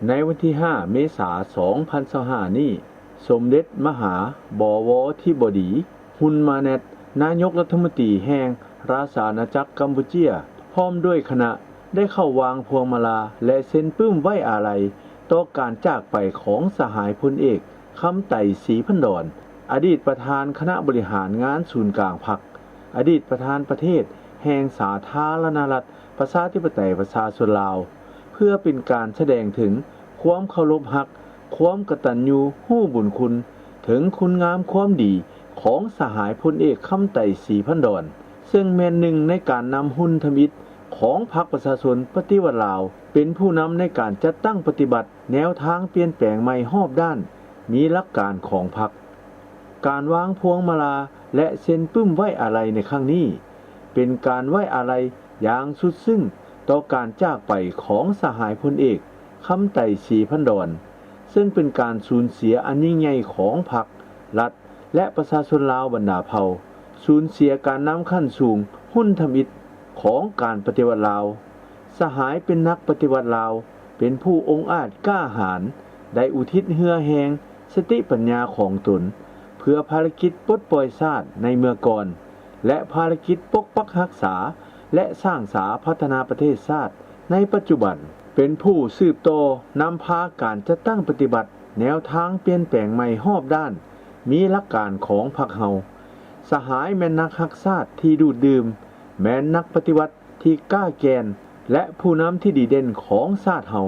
ໃນວັນທີຫ້າ ເມສາ ສອງພັນຊາວຫ້ານີ້, ສົມເດັດມະຫາ ບໍວໍ ທິບໍດີ ຮຸນມາແນັດ ນາຍົກລັດຖະມົນຕີແຫ່ງລາຊາອານາຈັກກຳປູເຈຍ ພ້ອມດ້ວຍຄະນະ ໄດ້ເຂົ້າວາງພວງມາລາ ແລະ ເຊັນປຶ້ມໄວ້ອາໄລຕໍ່ການຈາກໄປຂອງສະຫາຍພົນເອກ ຄຳໄຕ ສີພັນດອນ ອະດີດປະທານຄະນະບໍລິຫານງານສູນກາງພັກ, ອະດີດປະທານປະເທດແຫ່ງສາທາລະນະລັດ ປະຊາທິປະໄຕປະຊາຊົນລາວ ເພື່ອເປັນການສະແດງເຖິງຄວາມເຄົາລົບຮັກ, ຄວາມກະຕັນຍູຮູ້ບຸນຄຸນ ເຖິງຄຸນງາມຄວາມດີຂອງສະຫາຍພົນເອກ ຄຳໄຕ ສີພັນດອນ ເຊິ່ງແມ່ນໜຶ່ງໃນການນຳຮຸ່ນທຳອິດຂອງພັກປະຊາຊົນປະຕິວັດລາວ ເປັນຜູ້ນຳໃນການຈັດຕັ້ງປະຕິບັດແນວທາງປ່ຽນແປງໃໝ່ຮອບດ້ານ ມີຫຼັກການຂອງພັກ. ການວາງພວງມາລາ ແລະ ເຊັນປຶ້ມໄວ້ອາໄລໃນຄັ້ງນີ້ ເປັນການໄວ້ອາໄລຢ່າງສຸດຊຶ້ງຕໍ່ການຈາກໄປຂອງສະຫາຍພົນເອກ ຄຳໄຕ ສີພັນດອນ ເຊິ່ງເປັນການສູນເສຍອັນຍິ່ງໃຫຍ່ຂອງພັກ, ລັດ ແລະ ປະຊາຊົນລາວບັນດາເຜົ່າ, ສູນເສຍການນຳຂັ້ນສູງຮຸ່ນທຳອິດຂອງການປະຕິວັດລາວ. ສະຫາຍເປັນນັກປະຕິວັດລາວ, ເປັນຜູ້ອົງອາດກ້າຫານ, ໄດ້ອຸທິດເຫື່ອແຮງ, ສະຕິປັນຍາຂອງຕົນ ເພື່ອພາລະກິດປົດປ່ອຍຊາດໃນເມື່ອກ່ອນ ແລະ ພາລະກິດປົກປັກຮັກສາ ແລະ ສ້າງສາພັດທະນາປະເທດຊາດໃນປັດຈຸບັນ, ເປັນຜູ້ສືບຕໍ່ນຳພາການຈັດຕັ້ງປະຕິບັດແນວທາງປ່ຽນແປງໃໝ່ຮອບດ້ານ ມີຫຼັກການຂອງພັກເຮົາ. ສະຫາຍແມ່ນນັກຮັກຊາດທີ່ດູດດື່ມ, ແມ່ນນັກປະຕິວັດທີ່ກ້າແກ່ນ ແລະ ຜູ້ນຳທີ່ດີເດັ່ນຂອງຊາດເຮົາ.